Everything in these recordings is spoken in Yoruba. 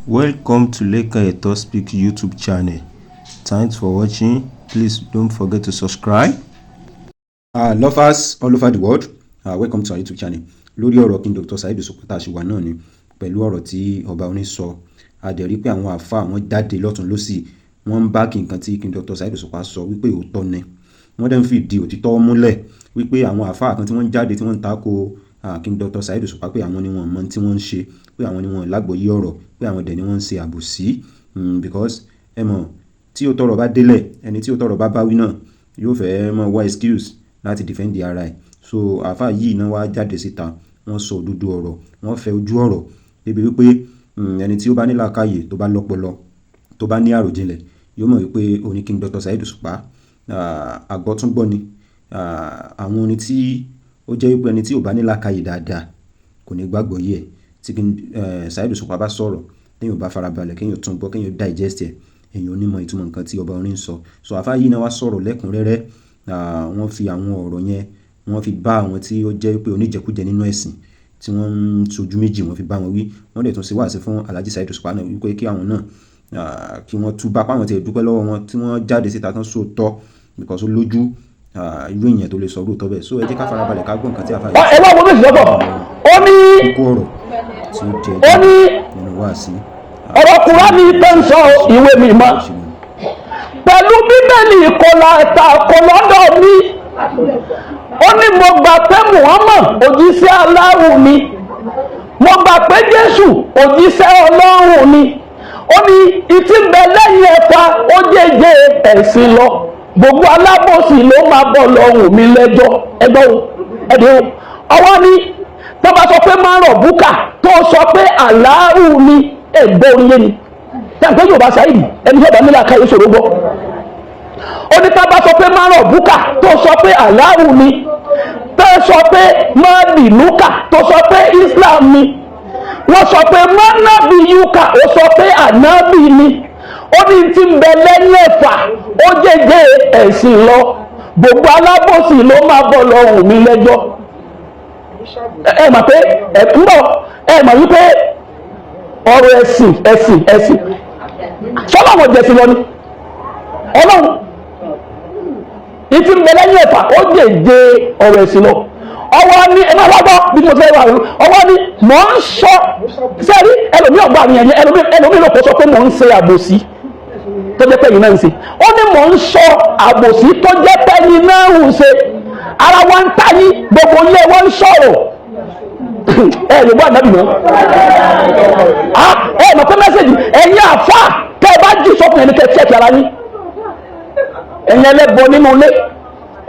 Welcome to Lekan Eto Speak YouTube channel. Thanks for watching. Please don't forget to subscribe. Lovers all over the world, welcome to our YouTube channel. Lórí ọ̀rọ̀ King Dr. Saheed Òṣùpá tá a ṣe wà náà ni pẹ̀lú ọ̀rọ̀ tí ọba orin sọ. A dẹ̀ rí pé àwọn àáfàá wọn jáde lọ́tún lọ́sì, wọ́n ń bá kí nǹkan tí King Dr. Saheed Òṣùpá sọ wípé òótọ́ ni. Wọ́n dẹ̀ ń fìdí òtítọ́ múlẹ̀ wípé àwọn àáfàá kan tí wọ́n ń jáde tí wọ́n ń tako King Dr. Saheed Òṣùpá pé àwọn ni wọ́n mọ tí wọ́n ń ṣe, pé àwọn ni wọ́n lágbòóyè ọ̀rọ̀, pé àwọn dẹ̀ ni wọ́n ń ṣe àbòsí. Because ẹ mọ̀ tí ó tọrọ bá délẹ̀, ẹni tí ó tọrọ bá báwí náà yóò fẹ́ mọ̀ wá excuse láti defend ara ẹ̀. So àáfàá yìí náà wá jáde síta, wọ́n sọ òdodo ọ̀rọ̀, wọ́n fẹ́ ojú ọ̀rọ̀ débi wípé ẹni tí ó bá ní làákàyè, tó bá lọ́pọlọ, tó bá ní àròjinlẹ̀, yóò mọ̀ wípé orin King Dr. Saheed Òṣùpá àgbọ́túngbọ́ ni. Àwọn orin tí ó jẹ́ wípé ẹni tí ò bá ní làákàyè dáadáa kò ní gbàgbọ́ yé ẹ̀. Tí King Saheed Òṣùpá bá sọ̀rọ̀, téèyàn ò bá farabalẹ̀, kéèyàn tún gbọ́, kéèyàn digest ẹ̀, èèyàn ò ní mọ ìtumọ̀ nǹkan tí ọba orin ń sọ. So àáfàá yìí náà wá sọ̀rọ̀ lẹ́kùnrẹ́rẹ́. Wọ́n fi àwọn ọ̀rọ̀ yẹn, wọ́n fi bá àwọn tí ó jẹ́ wípé oníjẹkújẹ nínú ẹ̀sìn tí wọ́n ń sojú méjì, wọ́n fi bá wọn wí. Wọ́n dẹ̀ tún ṣe wáàsí fún Alhaji Saheed Òṣùpá náà wípé kí àwọn náà kí wọ́n túbá, páwọn tí ẹ dúpẹ́ lọ́wọ́ wọn tí wọ́n jáde síta tán sóòótọ́, because ó lójú irú èèyàn tó lè sọ lóòótọ́ bẹ́ẹ̀. So ẹ jẹ́ ká farabalẹ̀ ká gbọ́ nǹkan tí àáfàá yìí Ẹ wá wo bí ìsọ̀tọ̀ ó ní. Kókó ọ̀rọ̀ tí ó jẹ Ó ní nínú wáàsí. Ọ̀rọ̀ Kùránì tó ń sọ ìwé mímọ́ pẹ̀lú Bíbélì kọlà ẹ̀ta kọ lọ́dọ̀ mi. Ó ní mo gbà pé Muhammad òjíṣẹ́ Aláhùn ni, mo gbà pé Jésù òjíṣẹ́ Ọlọ́run ni. Ó ní ìtì ń bẹ lẹ́yìn ẹ̀fà ó jẹ́jẹ́ ẹ̀sìn lọ, gbogbo alábòsí ló máa bọ̀ lọ́rùn mi lẹ́jọ́. Ẹgbẹ́ o, ẹ̀dẹ̀ o. Ọwọ́ ni tó bá sọ pé máa rọ̀ búkà, tó sọ pé Aláhùn ni. Ẹ̀gbọ́ orin yé ni tàbí Yorùbá Saheed, ẹni tí ọba nílẹ̀ akáyé ṣòro gbọ́. Ó ní tá bá sọ pé máa rọ̀ búkà, tó sọ pé Aláhùn ni, tó sọ pé máa dìlúkà, tó sọ pé Islam ni, wọ́n sọ pé mọ́nàbí yúkà, ó sọ pé ànábì ni. Ó ní tí ń bẹ lẹ́yìn ẹ̀fà ó jẹ́jẹ́ ẹ̀sìn lọ, gbogbo alábòsí ló máa bọ̀ lọ́rùn mi lẹ́jọ́. Ẹ mọ̀ pé ẹ ń bọ̀, ẹ mọ̀ wípé ọ̀rọ̀ ẹ̀sìn ẹ̀sìn ẹ̀sìn sọ́lọ́wọ̀n jẹ̀sìn lọ ni. Ọlọ́run ìtì ń bẹ lẹ́yìn ẹ̀fà ó jẹ́jẹ́ ọ̀rọ̀ ẹ̀sìn lọ. Ọwọ́ ní ẹ máa wá gbọ́ bí mo fẹ́ wà. Ọwọ́ ní mò ń sọ sẹ́rí ẹlòmí ọ̀gbà mi ẹ̀yẹ ẹlòmí ló kó sọ pé mò ń ṣe àbòsí tó jẹ́ pẹ́yìn náà ń ṣe. Ó ní mò ń sọ àbòsí tó jẹ́ pẹ́yìn náà ń ṣe, ara wa ń ta yín, gbogbo ilé wọn ń sọ̀rọ̀. Ẹ lè gbọ́ ànábì mọ́. Ẹ mọ̀ pé message ẹ̀yin àfa tẹ́ ẹ bá jù sọ́kùn ẹni kẹ́ ẹ check ara yín. Ẹ̀yin ẹlẹ́bọ nínú ilé,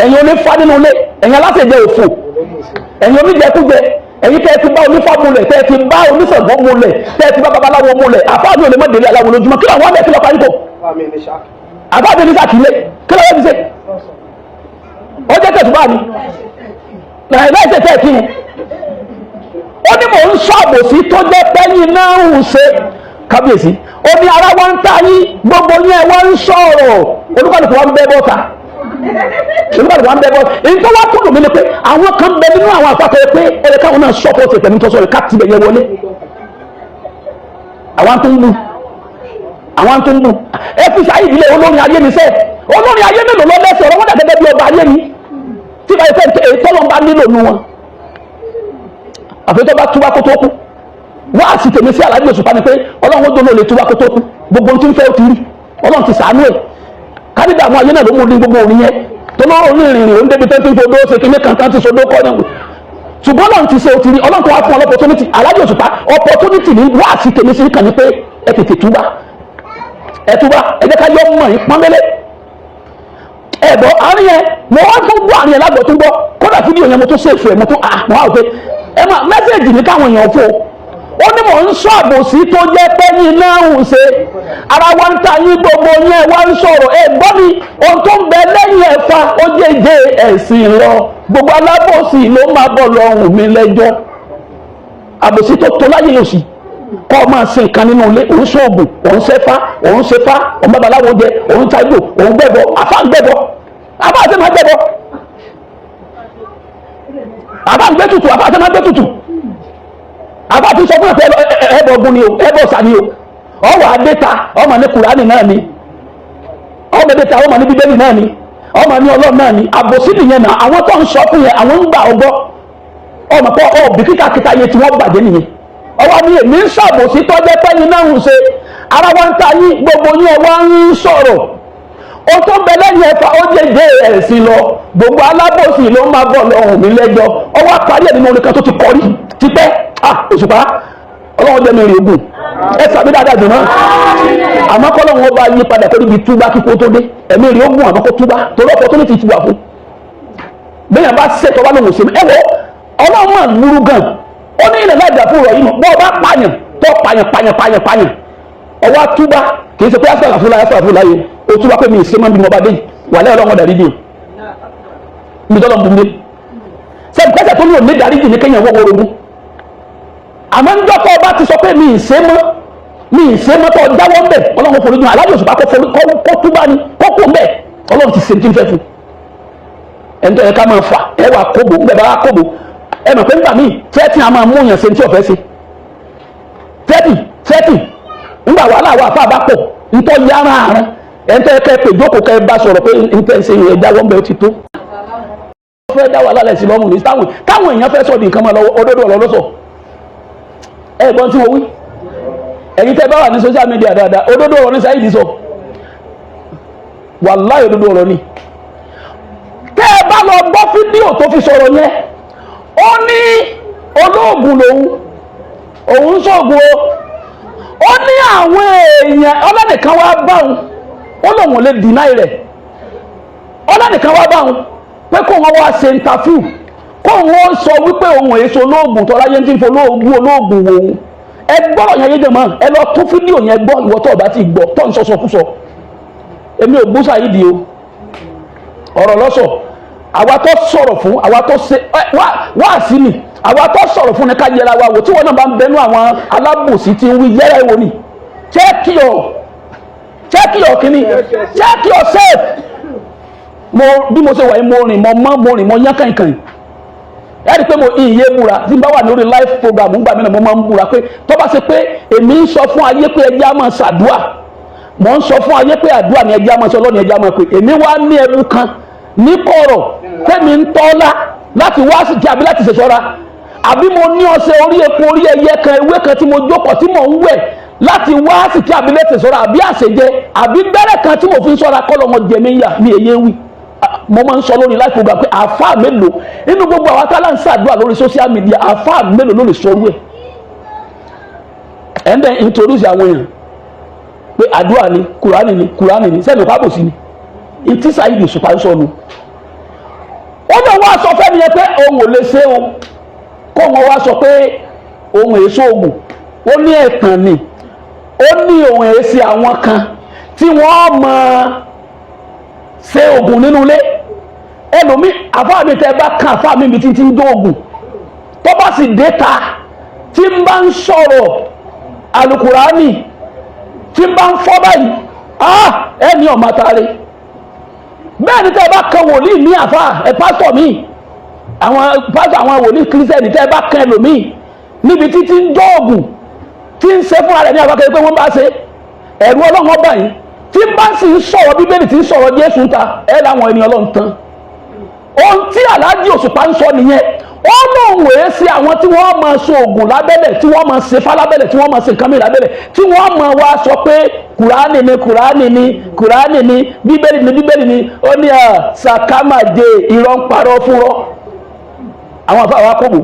ẹ̀yin onífá nínú ilé, ẹ̀yin aláṣẹjẹ òfò, ẹ̀yin oníjẹkújẹ, ẹ̀yin tẹ́ ẹ ti bá onífá múlẹ̀, tẹ́ ẹ ti bá oníṣègùn múlẹ̀, tẹ́ ẹ ti bá babaláwo múlẹ̀. Àfáà mi ò lè má délé aláwo lójúmọ́. Kí làwọn abẹ́ kí lọ́ọ́ parí kò àbá mi ní sàkílẹ̀? Kí lọ́wọ́ ti ṣe? Ó jẹ́ tẹ̀sùbá mi láì ṣe tẹ́ ẹ̀ kí ni. Ó ní mò ń sọ àbòsí tó jẹ́ pẹ́yìn náà ń ṣe. Kábíyèsí, ó ní ara wa ń ta yín, gbogbo yẹn wọ́n ń sọ̀rọ̀, olúkàlùkù wa ń bẹ́ bọ́ta, olúkàlùkù wa ń bẹ́ bọ́ta. Èyí tó wá kúrò mí ni pé àwọn kan bẹ nínú àwọn àpapọ̀ pé ẹ̀rẹ̀ káwọn náà support pẹ̀lú tó sọ̀rọ̀ ká tibẹ̀ yẹn wọlé. Àwọn tó ń bú, àwọn tó ń bú, ẹ fi sáyé ìdílé olórin ayé ni sẹ́. Olórin ayé mélòó lọ lẹ́sẹ̀ ọ̀rọ̀ wọn dà gẹ́gẹ́ bí ọba ayé ni tí báyìí fẹ́ èyí tọ́lọ́ ń bá nílò nu wọn, àfi tó bá túbá kó tó kú. Wá àti tèmi sí Àlàájì Òṣùpá ni pé Ọlọ́run ó dolo lè túbá kó tó kú. Gbogbo ohun tí ń fẹ́ ó ti rí, Ọlọ́run ti sàánú ẹ̀. Kádìdà àwọn ayé náà ló mú ní gbogbo òrin yẹn tó lọ́rọ̀ onírìnrìn òun débi tó ti ń fodó ṣe kíní kankan ti sodó kọ́ ní, ṣùgbọ́n Ọlọ́run ti ṣe, ó ti rí. Ọlọ́run tó wá fún ọ opportunity. Àlàájì Òṣùpá, opportunity ní wá àti tèmi sí kàn ní pé ẹ tètè túbá, ẹ túbá, ẹ jẹ́ ká yọ mọ̀ yín pọ́nbélé. Ẹ̀bọ̀ àárín yẹn mo wá tún gbọ́, àárín yẹn lágbọ̀ tún gbọ́. Kódà fídíò yẹn mo tún save ẹ̀, mo tún ah mo wá wò pé ẹ máa message ní káwọn èèyàn fún o. Ó ní mò ń sọ àbòsí tó jẹ́ pé yín náà ń ṣe, ara wa ń ta yín, gbogbo yẹn wá ń sọ̀rọ̀. Ẹ gbọ́ mi, ohun tó ń bẹ lẹ́yìn ẹ̀fà ó jẹ́jẹ́ ẹ̀sìn lọ, gbogbo alábòsí ló máa bọ̀ lọ́rùn mi lẹ́jọ́. Àbòsí tó tó láyé yóò sì kọ́ ọ máa ṣe nǹkan nínú ilé, òun ṣoògùn, òun ṣẹ́fá, òun ṣẹfá, òun babaláwo jẹ, òun tájò, òun gbẹ́bọ. Àfa ń gbẹ́bọ, àfa àti máa gbẹ́bọ, àfa ń gbé tutù, àfa àti máa gbé tutù. Àfa àti sọ fún ẹ pé ẹbọ ogun ni o, ẹbọ ọ̀sà ni o. Ọwọ́ adéta ọmọ ní Kùránì náà ni, ọmọ adéta ọmọ ní Bíbélì náà ni, ọmọ ní Ọlọ́run náà ni. Àbòsí nìyẹn náà. Àwọn tó ń sọ fún yẹn, àwọn ń gbà ọgbọ́ ọmọ pọ ọ bìkítà kíta yẹn tí wọ́n bàjẹ́ nìyẹn. Ọwọ́ ni èmi ń ṣàbòsí tọ́jẹ́ pẹ́yìn náà ń ṣe ara wa ń ta yín, gbogbo yín ẹ wá ń sọ̀rọ̀. Ó tó bẹ lẹ́yìn ẹ̀fà ó jẹjẹ ẹ̀sìn lọ, gbogbo alábòsí ló máa bọ̀ lọ́hùn mi lẹ́jọ́. Ọwọ́ àparí ẹ̀ nínú orin kan tó ti kọrí tipẹ́. Ah, Òṣùpá, Ọlọ́run jẹ́ mi rí ogun ẹ sàbí dáadáa jù náà. Àmọ́ kọ́lọ́run ó bá yí padà torí ibi túbá kíkó tó dé, ẹ̀mí rí ogun, àmọ́ kó túbá torí opportunity ti wà fún. Bẹ́ẹ̀ bá ṣètò wà lóhùn sí mi, ẹ wọ Ọlọ́run máa burú gan. Ó ní ilẹ̀ láìjà fún ìrọ̀ yìí mọ̀ bọ́ ọ bá pààyàn tó pààyàn pààyàn pààyàn pààyàn, ọwọ́ àtúbá kì í ṣe pé asàlà fúnra asàlà fúnra yìí o túbá pé mi ì ṣe máa ń bí mo bá dé yìí wà lẹ́yìn Ọlọ́run ọ̀dàrí dì o mi tọ́lọ́ bu mi sẹ́ni pẹ́sẹ̀ tó ní òní dárí jì ní kéèyàn wọ́n orogún. Àmọ́ ń dọ́kọ̀ ọba ti sọ pé mi ì ṣe mọ́, mi ì ṣe mọ́, tó jáwọ́ ń bẹ̀, Ọlọ́run forí jù. Alájọ Òṣùpá kó túbá ni kó kú ń bẹ̀. Ọlọ́run ti ṣe tí ń fẹ́ fún ẹni tó yẹ ká máa fà ẹ wà kóbò ń bẹ̀ bá kóbò. Ẹ mọ̀ pé ńgbà míì tẹ́tì a máa mú yàn ṣe ní tí ọ̀fẹ́ ṣe tẹ́tì tẹ́tì ńgbà wàhálà wà fún àbápọ̀ ntọ́ yára àrùn ẹ̀ ń tẹ́ kẹ́ pé jókòó kẹ́ bá sọ̀rọ̀ pé ntẹ́ ṣe yẹn jáwọ́ ń bẹ̀ ó ti tó. Wọ́n fẹ́ dá wàhálà lẹ̀ sí lọ́mù ní táwọn èèyàn fẹ́ sọ di nǹkan máa lọ́wọ́. Òdodo ọ̀rọ̀ ló sọ. Ẹ gbọ́n tí mo wí, ẹ̀yin tẹ́ bá wà ní social media dáadáa, òdodo ọ̀rọ̀ ní Saheed sọ, wàláhì òdodo ọ̀rọ̀ ni. Tẹ́ ẹ bá lọ gbọ́ fídíò tó fi sọ̀rọ̀ yẹn, ó ní olóògùn lòun, òun sóògùn o. Ó ní àwọn èèyàn ọlọ́nìkan wá bá òun, ó lòun ò lè deny rẹ̀. Ọlọ́nìkan wá bá òun pé kó wọn wá ṣe interview, kó wọn sọ wípé òun èso olóògùn tó láyé ń tí ń fọ olóògùn olóògùn wò ó. Ẹ gbọ́rọ̀ yẹn yéjọ mọ́, ẹ lọ tún fídíò yẹn gbọ́. Ìwọ tó o bá ti gbọ́ tó ń sọ sọkúsọ, èmi ò bú Saheed o, ọ̀rọ̀ lọ́sọ̀. Àwa tó sọ̀rọ̀ fún, àwa tó ṣe wá sí ni, àwa tó sọ̀rọ̀ fún ni ká yẹra wa wò. Tí wọn náà bá ń bẹnu àwọn alábòsí tí ń wí yẹra ìwò ni, check your kini, check yourself. Mo bí mo ṣe wà yìí, mo rìn mo mọ́, mo rìn mo yán kànkàn. Ẹ rí i pé mo ìyè búra tí n bá wà lórí live program ńgbà mí náà, mo máa ń búra pé tó bá ṣe pé èmi ń sọ fún ayé pé ẹjẹ́ á máa ṣàdúà, mo ń sọ fún ayé pé àdúrà ni ẹjẹ́ á máa ṣe, Ọlọ́run ẹjẹ́ á máa pè. Èmi wá ní ẹbu kan ní kọ̀rọ̀ tẹ́mi ń tọ́lá láti wá sí ti àbí láti ṣèṣọ́ra, àbí mo ní ọṣẹ orí epo orí ẹyẹ kan, ewé kan tí mo jókòó tí mò ń wẹ̀ láti wá sí ti àbí láti ṣèṣọ́ra, àbí àṣejẹ, àbí gbẹ́rẹ́ kan tí mo fi ń ṣọ́ra kọ́ lọ́mọ jẹ̀mí yà mí èyí wí. Mo máa ń sọ lórí live program pé àáfàá mélòó nínú gbogbo àwọn tá ń ṣàdúrà lórí social media, àáfàá mélòó ló lè sọrú ẹ̀? Ẹ̀ ń dẹ̀ introduce àwọn èèyàn pé àdúrà ni, Kùránì ni, Kùránì ni, sẹ́ni kò àbòsí ni ntí Saheed Òṣùpá ń sọnù. Ó lọ wá sọ fẹ́ni yẹn pé òun ò lè ṣe o, kó wọn wá sọ pé òun èso oògùn, ó ní ẹ̀tàn ni. Ó ní òun èsì àwọn kan tí wọ́n mọ̀ ṣe oògùn nínú ilé ẹlòmí. Àfáà mi, tẹ bá kan àfáà mi tí ń dó oògùn, tó bá sì dé ta tí ń bá ń sọ̀rọ̀ alukurani tí ń bá ń fọ́ báyìí, ah, ẹni ọ̀ma taare. Bẹ́ẹ̀ ni tẹ́ ẹ bá kan wòlíì ní àfáà ẹ pásítọ̀ mi, àwọn pásítọ̀, àwọn wòlíì kírísítẹ́nì, tẹ́ ẹ bá kan ẹlòmíì níbi títí ń dó oògùn tí ń ṣe fúnra rẹ̀ ní àbákẹ́ pé wọ́n bá ṣe ẹ̀rù Ọlọ́run ọba yìí, tí bá sì ń sọ̀rọ̀ Bíbélì, tí ń sọ̀rọ̀ Jésù ń ta ẹ̀ láwọn ènìyàn Ọlọ́run tán. Ohun tí Aláàjì Òṣùpá ń sọ nìyẹn. Ó lóun wèé sí àwọn tí wọ́n máa so oògùn lábẹ́lẹ̀, tí wọ́n máa ṣe fálábẹ́lẹ̀, tí wọ́n máa ṣe nǹkan mìíràn lábẹ́lẹ̀, tí wọ́n máa wá sọ pé Kùránì ni, Kùránì ni, Kùránì ni, Bíbélì ni, Bíbélì ni. Ó ní sàkámàdé irọ́ ń parọ́ fúnrọ́. Àwọn àfa àwọn akóbò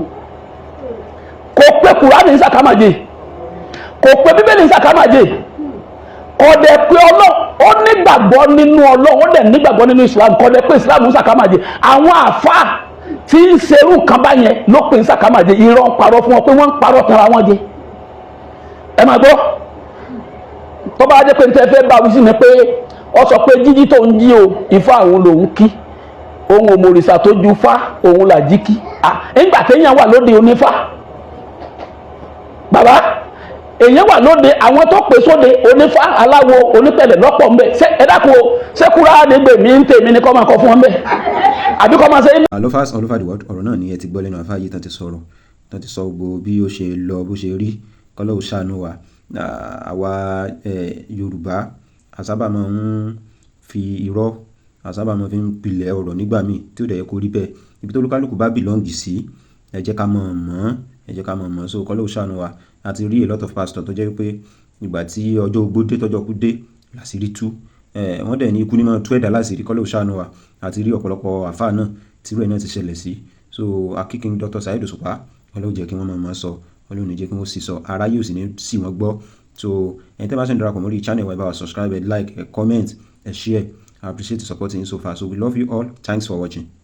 kò pé Kùránì ní sàkámàdé, kò pé Bíbélì ní sàkámàdé, kò dẹ̀ pé Ọlọ́run. Ó nígbàgbọ́ nínú Ọlọ́run, ó dẹ̀ nígbàgbọ́ nínú Islam, kò dẹ̀ pé Islam ń sàkámàdé. Àwọn àfa tí ń serú nǹkan báyẹn ló pè ń sàkámàdé, irọ́ ń parọ́ fún wọn pé wọ́n ń parọ́ tanra wọn jẹ. Ẹ máa gbọ́, tó bá jẹ́ pé n tẹ́ fẹ́ bá wí sí ni pé ọ sọ pé jíjí tó ń jí o, Ifá òun lòún kí, òun ò mòrìṣà tó ju fá òun là jí kí. Nígbà téèyàn wà lóde onífá, bàbá èèyàn wà lóde àwọn tó pè sóde onífá, aláwo, onípẹ̀lẹ̀ lọ́pọ̀ ń bẹ. Ṣé ẹ dákun o, ṣé Kúránì gbèmí ń tèmi ni kọ́ máa kọ fún wọn bẹ́ẹ̀, àbí kọ́ máa ṣe? Lovers all over the world, ọ̀rọ̀ náà ni ẹ ti gbọ́ lẹ́nu àfáà yìí tán ti sọ̀rọ̀, tán ti sọ gbogbo bí ó ṣe lọ, bó ṣe rí. Kọ́lọ́hun ṣàánú wa. Àwa Yorùbá, a sábà máa ń fi irọ́, a sábà máa ń fi pilẹ̀ ọ̀rọ̀ nígbà míì tí ó dẹ̀ yẹ kó rí bẹ́ẹ̀. Ibi tó olúkálùkù bá belong sí, ẹ jẹ́ ká mọ̀ mọ́, ẹ jẹ́ ká mọ̀ mọ́. So kọ́lọ́hun ṣàánú wa. A ti rí a lot of pastor tó jẹ́ wípé ìgbà tí ọjọ́ ogbó dé, tọ́jọ́ kú dé, làṣírí tú. Wọ́n dẹ̀ ní ikú ní máa tú ẹ̀dá láṣìírí, kọ́lọ́hun ṣàánú wa. A ti rí ọ̀pọ̀lọpọ̀ àfáà náà tí irú ẹ̀ náà ti ṣẹlẹ̀ sí. So a kí King Dr. Saheed Òṣùpá, Ọlọ́run jẹ́ kí wọ́n mọ̀ mọ́ sọ, Ọlọ́run ní jẹ́ kí wọ́n sì sọ, aráyé ò sì ní sì wọ́n gbọ́. So ẹ̀yin tẹ́ bá ṣe ń darapọ̀ mọ́ orí channel wa, ẹ bá wa subscribe, ẹ like, ẹ comment, ẹ share. I appreciate the support in so far. So we love you all. Thanks for watching.